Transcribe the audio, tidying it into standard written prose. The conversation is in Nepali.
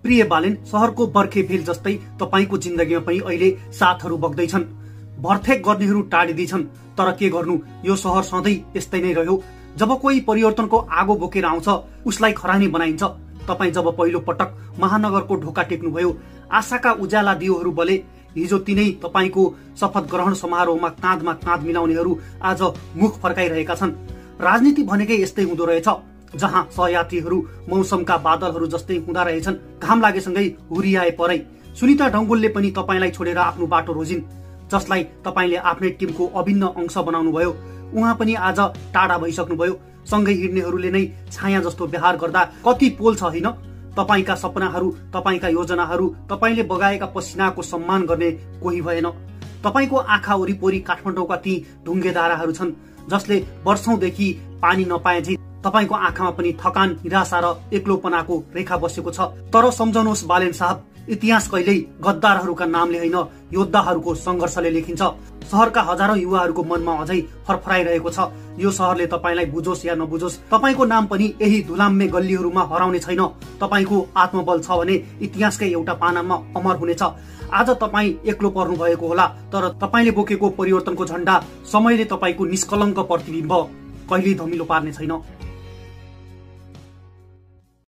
प्रिय बालेन, शहरको बर्खे भेल जस्तै तपाईको जिन्दगीमा पनि अहिले साथहरू बग्दैछन्। भरथेक गर्नेहरू टाढिदिन्छन्, तर के गर्नु, यो शहर सधैँ यस्तै नै रह्यो। जब कोही परिवर्तनको आगो बोकेर आउँछ उसलाई खरानी बनाइन्छ। तपाईँ जब पहिलो पटक महानगरको ढोका टेक्नुभयो, आशाका उज्याला दियोहरू बले। हिजो तिनै तपाईको शपथ ग्रहण समारोहमा काँधमा काँध मिलाउनेहरू आज मुख फर्काइरहेका छन्। राजनीति भनेकै यस्तै हुँदो रहेछ, जहाँ सहयात्रीहरू मौसमका बादलहरू जस्तै हुँदा रहेछन्, घाम लागेसँगै हुरियाए परै। सुनिता ढङ्गोलले पनि तपाईलाई छोडेर आफ्नो बाटो रोजिन्, जसलाई तपाईले आफ्नै टिमको अभिन्न अंश बनाउनु भयो। उहाँ पनि आज टाढा भइसक्नुभयो। सँगै हिँड्नेहरूले नै छाया जस्तो व्यवहार गर्दा कति पोल छ हैन? तपाईका सपनाहरू, तपाईका योजनाहरू, तपाईले बगाएका पसिनाको सम्मान गर्ने कोही भएन। तपाईको आँखा वरिपरि काठमाडौँका ती ढुङ्गे धाराहरू छन्, जसले वर्षौंदेखि पानी नपाए झै तपाईको आँखामा पनि थकान, निराशा र एक्लोपनाको रेखा बसेको छ। तर सम्झनुहोस् बालेन साहब, इतिहास कहिल्यै गद्दारहरूका नामले होइन, योद्धाहरूको संघर्षले लेखिन्छ। शहरका हजारौं युवाहरूको मनमा अझै फरफराइरहेको छ। यो शहरले तपाईलाई बुझोस् या नबुझोस्, तपाईको नाम पनि यही धुलाम्मे गल्लीहरूमा हराउने छैन। तपाईको आत्मबल छ भने इतिहासकै एउटा पानामा अमर हुनेछ। आज तपाईँ एक्लो पर्नु भएको होला, तर तपाईले बोकेको परिवर्तनको झण्डा समयले तपाईको निष्कलङ्क प्रतिबिम्ब कहिल्यै धमिलो पार्ने छैन।